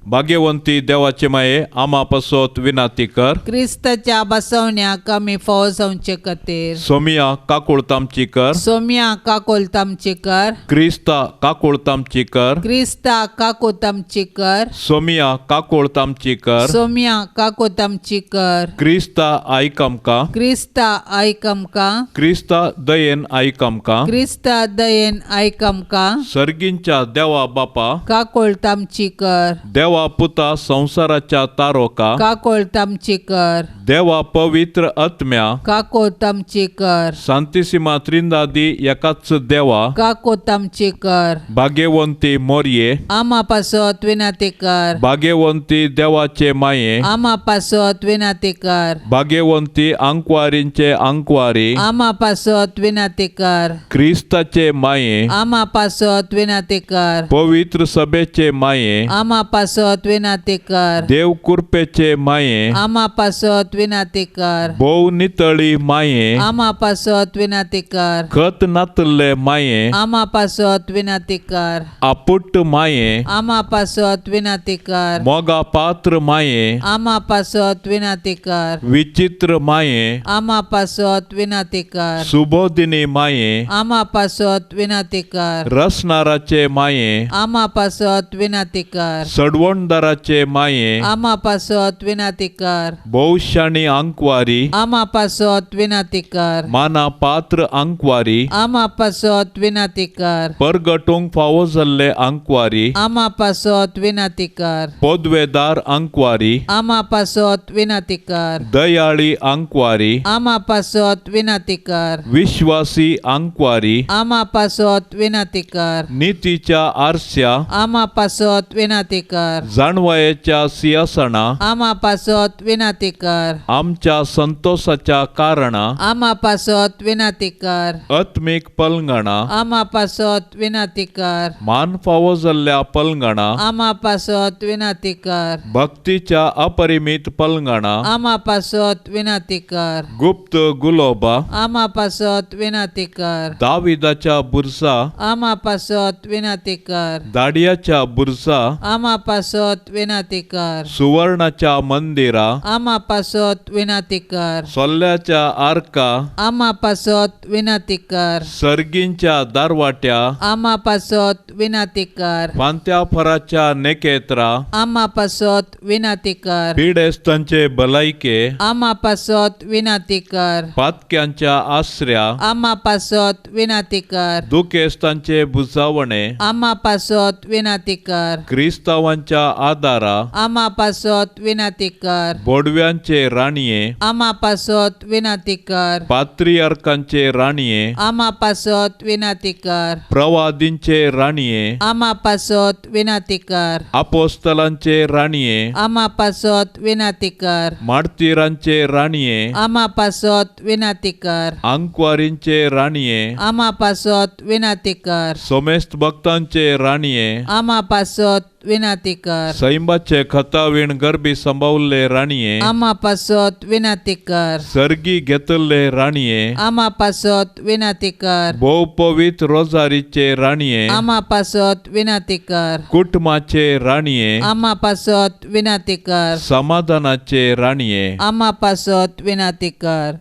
भाग्यवंती देवाचे माये, आमा पासत विनाती कर. क्रिस्ताच्या बसवण्याक आमी फावो जावचे खातीर. सोमिया काकुळतामची कर. सोमिया काकुळतामची कर. क्रिस्ता काकुळतामची कर. क्रिस्ता काकुळतामची कर. सोमिया काकुळतामची कर. सोमिया काकुळतामची कर. क्रिस्ता आयक आमकां. क्रिस्ता आयक आमकां. क्रिस्ता दयेन आयक आमकां. क्रिस्ता दयेन आयक आमकां. सर्गींच्या देवा बापा काकुळतामची कर. देवा देवा पुता संवसाराच्या तारोका, काकोळत आमची कर। देवा पवित्र आत्म्या, काकोत आमची कर। सांतिसिमा त्रिंदादी एकाच देवा, काकोत आमची कर। भाग्यवंती मोरये, आमा पासत विनंती कर। भाग्यवंती देवाचे माये, आमा पासत विनंती कर। भाग्यवंती आंकवारींचे आंकवारी, आमा पासत विनंती कर। क्रिस्ताचे माये, आमा पासत विनंती कर। पवित्र सभेचे माये, आमा पासत विनंती कर। देव कृपेचे माये, आमा पासत विनंती कर। भोव नितळी माये, आमा पासत विनंती कर। खत नातल्ले माये, आमा पासत विनंती कर। आपुट्ट माये, आमा पासत विनंती कर। मोगा पात्र माये, आमा पासत विनंती कर। विचित्र माये, आमा पासत विनंती कर। सुबोधिनी माये, आमा पासत विनंती कर। रसनाराचे माये, आमा पासत विनंती कर। सडवणदाराचे माये, आमा पासत विनंती कर। भोवशाणी आंकवारी, आमा पासत विनंती कर। माना पात्र आंकवारी, आमा पासत विनंती कर। परगटूंक फावो जाल्ले आंकवारी, आमा पासत विनंती कर। पदवेदार आंकवारी, आमा पासत विनंती कर। दयाळी आंकवारी, आमा पासत विनंती कर। विश्वासी आंकवारी, आमा पासत विनंती कर। नितीच्या आरस्या, आमा पासत विनंती कर। जाणवायेच्या सिंहासना, आमा पासत विनंती कर। आमच्या संतोषाच्या कारणा, आमा पासत विनंती कर। आत्मीक पलंगणा, आमा पासत विनंती कर। मान फावो जाल्ल्या पलंगणा, आमा पासत विनंती कर। भक्तीच्या अपरिमित पलंगणा, आमा पासत विनंती कर। गुप्त गुलोबा, आमा पासत विनंती कर। दाविदाच्या बुरसा, आमा पासत विनंती कर। दाडियाच्या बुरसा, आमा पासत विनंती कर। सुवर्णाच्या मंदिरा, आमा पासत विनंती कर। सोल्ल्याच्या आर्का, आमा पासत विनंती कर। सर्गींच्या दारवाट्या, आमा पासत विनंती कर। फांत्या फराच्या नेकेत्रा, आमा पासत विनंती कर। पिडेस्तांचे भलायके, आमा पासत विनंती कर। पातक्यांच्या आसऱ्या, आमा पासत विनंती कर। दुखेस्तांचे बुजावणे, आमा पासत विनंती कर। क्रिस्तावांच्या आदारा, आमा पासत विनंती कर। बोडव्यांचे राणये, आमा पासत विनंती कर। पात्रियार्कांचे राणये, आमा पासत विनंती कर। प्रवादींचे राणये, आमा पासत विनंती कर। अपोस्तलांचे राणये, आमा पासत विनंती कर। मार्तीरांचे राणये, आमा पासत विनंती कर। आंकवारींचे राणये, आमा पासत विनंती कर। सोमेस्त भक्तांचे राणये, आमा पासत विनंती कर। सैंबाचे खतावीण गर्भी संभावल्ले राणये, आमा पासत विनंती कर। सर्गी घेतल्ले राणये, आमा पासत विनंती कर। भोव पवित्र रोजारीचे राणये, आमा पासत विनंती कर। कुटुंबाचे राणये, आमा पासत विनंती कर। समाधानाचे राणये, आमा पासत विनंती कर।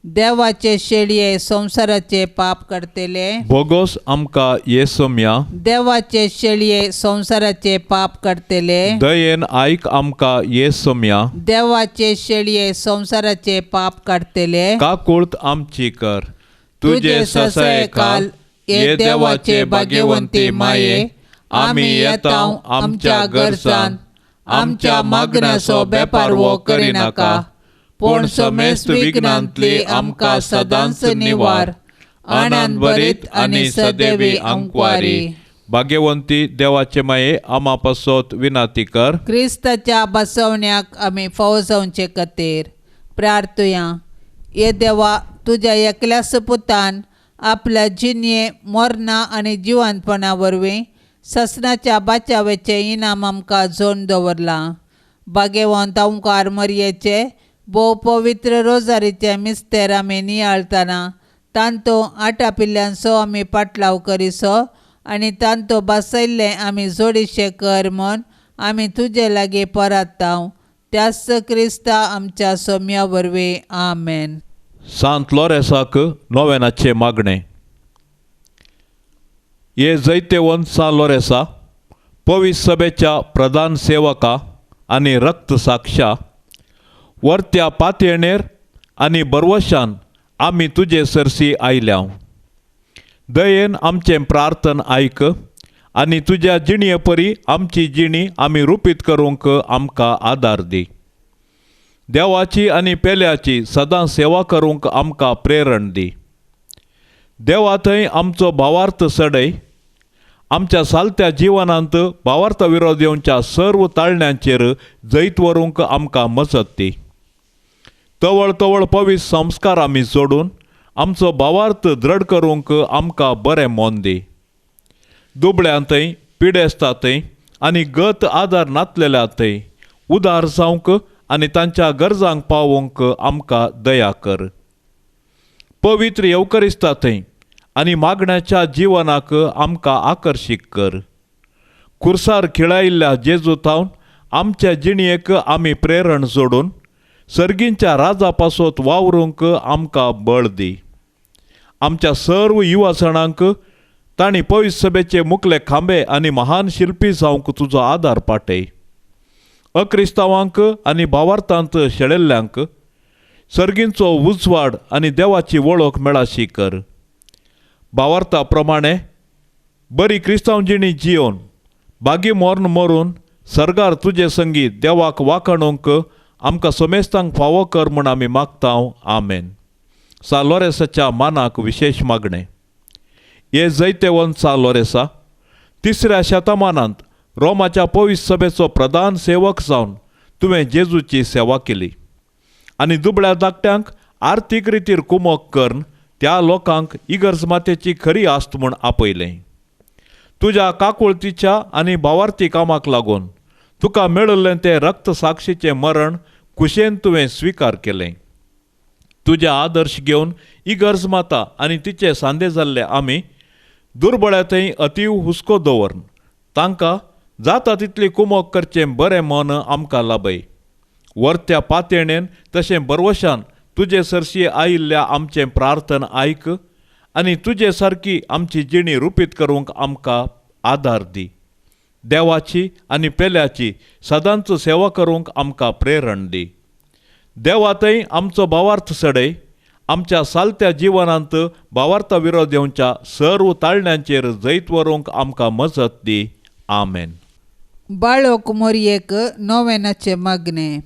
देवाचे शेळये संवसाराचे पाप काडटले, बोगोस आमकां येसोम्या। देवाचे शेळये संवसाराचे पाप काडटले, दयेन आयक आमकां येसोम्या। देवाचे शेळये संवसाराचे पाप काडटले, काकूळत आमची कर। तुजे ससायकाल ये देवाचे भाग्यवंती माये, आमी येता आमच्या गरजान, आमच्या मागण्याचो बेपारवो करिनाका, पूण समेस्त विघ्नांतली आमकां सदांच निवार। आनंद भरीत आनी सदैवी आंकवारी। भाग्यवंती देवाचे माये, आमा पासत विनंती कर। क्रिस्ताच्या बसवण्याक आमी फावो जावचे खातीर प्रार्थुया। ये देवा, तुज्या एकल्याच पुतान आपल्या जिणये मरणा आनी जिवंतपणा वरवीं ससनाच्या बाचावेचें इनाम आमकां जोडून दवरलां। भाग्यवंत ओंकार मरयेचे भोव पवित्र रोजारीचे मिस्तेर आमी नियाळतना तांतो आटापिल्ल्यांचो आमी पाटलाव करिसो आनी तांतो बसयल्लें आमी जोडीशें कर म्हूण आमी तुजे लागीं परत्ताव। त्याच क्रिस्ता आमच्या सोम्या वरवीं, आमेन। सांत लोरेसाक नोवेनाचें मागणें. हे जैतेवंत सांत लोरेसा, पवित्र सभेच्या प्रधान सेवका आनी रक्त साक्षा, वर्त्या पातयेणेर आनी बरवशान आमी तुजे सरशी आयल्या. दयेन आमचें प्रार्थन आयक आनी तुज्या जिणये परी आमची जिणी आमी रुपीत करूंक आमकां आदार दी. देवाची आनी पेल्याची सदां सेवा करूंक आमकां प्रेरण दी. देवा थंय आमचो भावार्थ सडय. आमच्या सालत्या जिवनांत भावार्थ विरोध येवच्या सर्व ताळण्यांचेर जैत व्हरूंक आमकां मजत दी. तवळ तवळ पवित्र संस्कार आमी जोडून आमचो भावार्थ दृढ करूंक आमकां बरें मन दी. दुबळ्यांतय पिडेस्तांतय आनी गत आदार नातलेल्या थंय उदार जावंक आनी तांच्या गरजांक पावोवंक आमकां दया कर. पवित्र येवकरिस्ता थंय आनी मागण्याच्या जिवनाक आमकां आकर्शीत कर. खुर्सार खिळायिल्ल्या जेजू थावन आमच्या जिणयेक आमी प्रेरण जोडून सर्गींच्या राजा पासत वावरूंक आमकां बळ दी. आमच्या सर्व युवासणांक तांणी पवित्र सभेचे मुखले खांबे आनी महान शिल्पी जावंक तुजो आदार पाटय. अक्रिस्तांवांक आनी भावार्थांत शेळेल्ल्यांक सर्गींचो उजवाड आनी देवाची वळख मेळाशी कर. भावार्था प्रमाणे बरी क्रिस्तांव जिणी जियोवन बागी मोर्न मरून सर्गार तुजे संगीत देवाक वाखाणूंक आमकां समेस्तांक फावो कर म्हूण आमी मागता. आमेन. सा लोरेसाच्या मानाक विशेश मागणें. हे जैतेवंत सा लोरेसा तिसऱ्या शतमानांत रोमाच्या पवित्र सभेचो प्रधान सेवक जावन तुवें जेजूची सेवा केली आनी दुबळ्या धाकट्यांक आर्थीक रितीर कुमक करून त्या लोकांक इगर्ज मातेची खरी आस्त म्हूण आपयलें. तुज्या काकुळतीच्या आनी भावार्थी कामाक लागून तुका मेळिल्लें तें रक्त साक्षीचें मरण कुशेन तुवें स्विकार केलें. तुजे आदर्श घेवन इगर्ज माता आनी तिचे सांदे जाल्ले आमी दुर्बळ्या थंय अतीव हुस्को दवरून तांकां जाता तितली कुमक करचें बरें मन आमकां लाभय. वर्त्या पातयेणेन तशें बरवशान तुजे सरशी आयिल्ल्या आमचें प्रार्थना आयक आनी तुजे सारकी आमची जिणी रुपीत करूंक आमकां आदार दी. देवाची आनी पेल्याची सदांच सेवा करूंक आमकां प्रेरण दी. देवा थंय आमचो भावार्थ सडय. आमच्या सालत्या जिवनांत भावार्था विरोध येवच्या सर्व ताळण्यांचेर जैत व्हरूंक आमकां मजत दी. आमेन. बाळोक मोरयेक नोवेनाचें मागणें.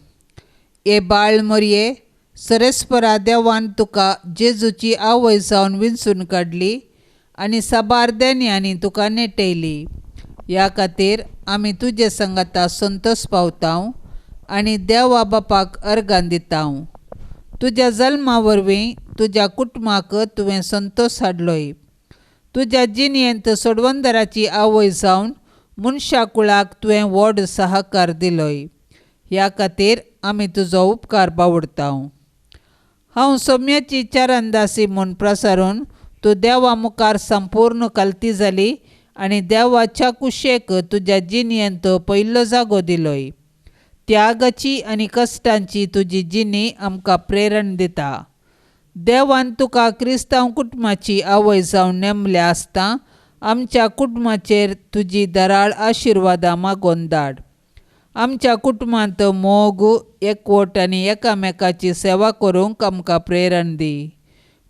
ए बाळ मोरये, सरेस्परा देवान तुका जेजूची आवय जावन विंचून काडली आनी साबार देण्यांनी तुका नेटयली. ह्या खातीर आमी तुजे संगाता संतोश पावता आनी देवा बापाक अर्गां दिता. तुज्या जल्मा वरवीं तुज्या कुटुंबाक तुवें संतोश हाडलोय. तुज्या जिणेंत सोडवंदराची आवय जावन मनशा कुळाक तुवें व्हड सहकार दिलोय. ह्या खातीर आमी तुजो उपकार बावडता. हांव सोम्याची चारंदासी म्हूण प्रसारून तूं देवा मुखार संपूर्ण कलती जाली आनी देवाच्या कुशेक तुज्या जिणेंत पयलो जागो दिलोय. त्यागाची आनी कश्टांची तुजी जिणी आमकां प्रेरण दिता. देवान तुका क्रिस्तांव कुटुंबाची आवय जावन नेमल्या आसता आमच्या कुटुंबाचेर तुजी दराळ आशिर्वादां मागोवन धाड. आमच्या कुटुंबांत मोग, एकवट आनी एकामेकाची सेवा करूंक आमकां प्रेरण दी.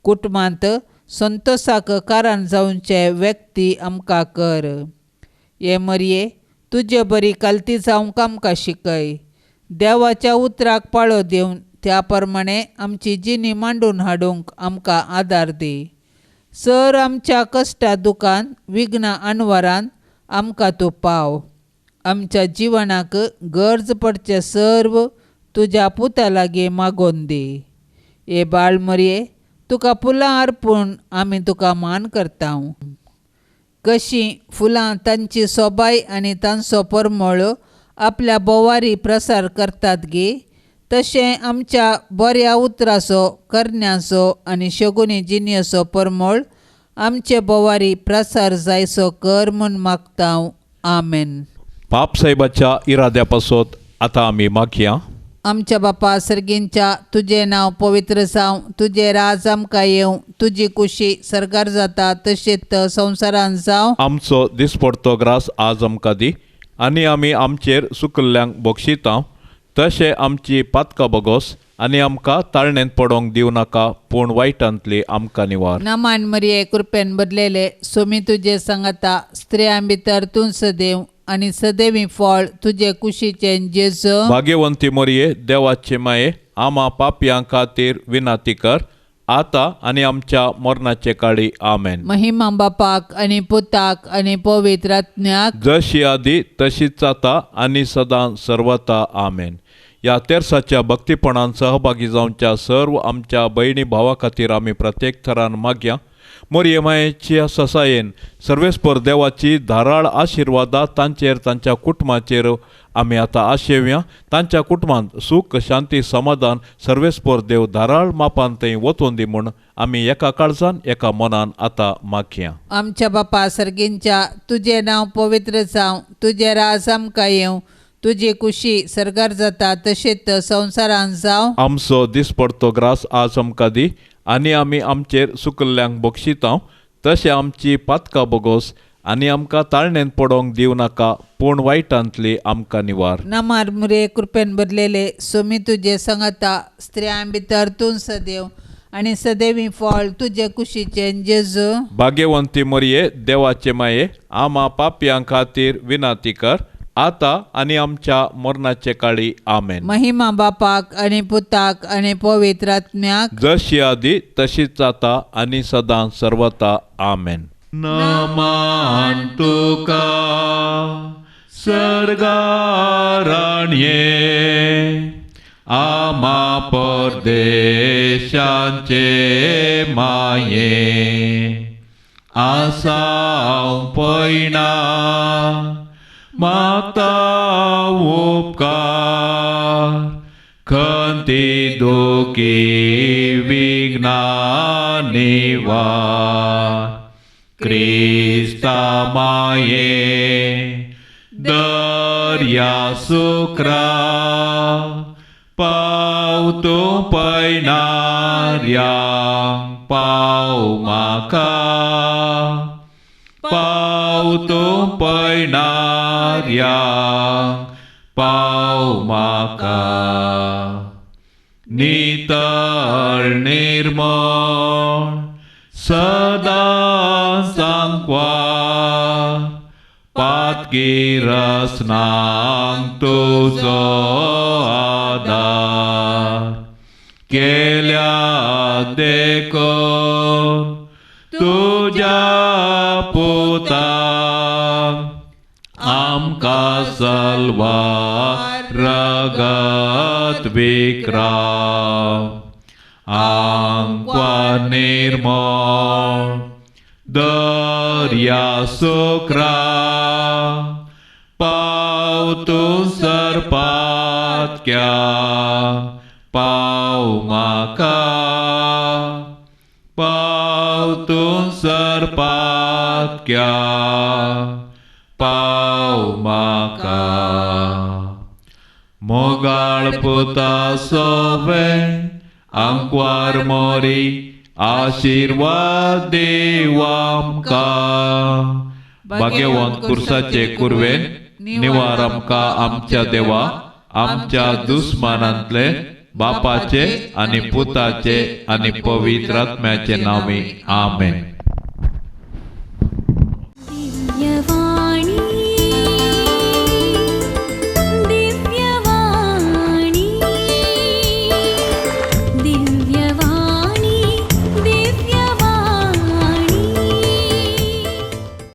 कुटुंबांत संतोशाक कारण जावचे व्यक्ती आमकां कर. हे मरये, तुजे बरी कलती जावंक आमकां शिकय. देवाच्या उतराक पाळो दिवन त्या प्रमाणे आमची जिणी मांडून हाडूंक आमकां आदार दी. सर आमच्या कश्टा दुकान विघ्ना अणवरान आमकां तूं पाव. आमच्या जिवनाक गरज पडचें सर्व तुज्या पुता लागीं मागोवन दी. हे बाळ मरये, तुका फुलां अर्पून आमी तुका मान करता. कशीं फुलां तांची सोबाय आनी तांचो परमळ आपल्या बोवारी प्रसार करतात गे, तशें आमच्या बऱ्या उतराचो, करण्याचो आनी शगुनी जिणेचो परमळ आमचे बोवारी प्रसार जायचो कर म्हूण मागता. आमेन. पाप साहेबाच्या इराद्या पासत आतां आमी मागया. आमच्या बापा सर्गींच्या, तुजें नांव पवित्र जावं, तुजें राज आमकां येवं, तुजी कुशी सर्गार जाता तशेंच संवसारांत जावं. आमचो दिसपडतो ग्रास आज आमकां दी आनी आमी आमचेर सुकल्ल्यांक बक्षिता तशें आमची पातकां बगोस आनी आमकां ताळणेंत पडोंक दिवं नाका, पूण वायटांतली आमकां निवार. नमान मरिये, कृपेन भरलेले, सोमी तुजे सांगाता, स्त्रियां भितर तूं सदैव आनी सदैवी फळ तुजे कुशीचें जेजू. भाग्यवंती मरिये, देवाचे माये, आमा पापयां खातीर विनाती कर, आतां आनी आमच्या मरणाचे काळी. आमेन. महिमा बापाक आनी पुताक आनी पवित्र आत्म्याक, जशी आदी तशीच आतां आनी सदां सर्वता. आमेन. ह्या तेर्साच्या भक्तीपणान सहभागी जावच्या सर्व आमच्या भयणी भावा खातीर आमी प्रत्येक थरान मागया. मोरये मायेच्या ससायेन सर्वेस्पर देवाची धाराळ आशिर्वादा तांचेर, तांच्या कुटुंबाचेर आमी आतां आशेवया. तांच्या कुटुंबांत सूख, शांती, समाधान सर्वेस्पर देव धाराळ मापान थंय वचून दी म्हूण आमी एका काळजान एका मनान आतां मागया. आमच्या बापा सर्गींच्या, तुजें नांव पवित्र जावं, तुजें राज आमकां येवं, तुजी कुशी सर्गार जाता तशेंच संवसारांत जावं. आमचो दिसपडतो ग्रास आज आमकां दी, आनी आमी आमचेर सुकल्ल्यांक बक्षितांव तशें आमची पातकां बोगोस, आनी आमकां ताळणेंत पडोंक दिवं नाका, पूण वायटांतली आमकां निवार. नमार मुरे, कृपेन भरलेले, सोमी तुजे सांगाता, स्त्रियां भितर तूं सदैव आनी सदैवी फळ तुजे कुशीचें जेजू. भाग्यवंती मरिये, देवाचे माये, आमा पापयां खातीर विनाती कर, आतां आनी आमच्या मरणाचे काळी. आमेन. महिमा बापाक आनी पुताक आनी पवित्र आत्म्याक, जशी आदी तशीच आतां आनी सदां सर्वता. आमेन. नमान तुका सर्गाराणये, आमा परदेशांचे माये, आसाव पयणा मागता उपकार, खंती दुखी विघ्ना निवार, क्रिस्ता माये दर्या सुक्रा, पाव तूं पयणाऱ्यांक पाव म्हाका, पाव तूं पयणाऱ्यांक पाव म्हाका. नितळ निर्मळ सदां सांकवार, पातकी रसनांक तुजो आदार, केल्या देखून तुज्या पुतान आमकां सलवार रगत विक्राम, आंकवार निर्मळ दर्या सुक्रा, पाव तूं सरपातक्या पाव म्हाका, पाव तूं सरपातक्या पाव म्हाका. मोगाळ पुता सोवे आंकवार मोरी, आशिर्वाद देव आमकां. भाग्यवंत कुर्साचे कुरवेन निवार आमकां आमच्या देवा, आमच्या दुस्मानांतले बापाचे आनी पुताचे आनी पवित्र आत्म्याचे नांवी. आमेन.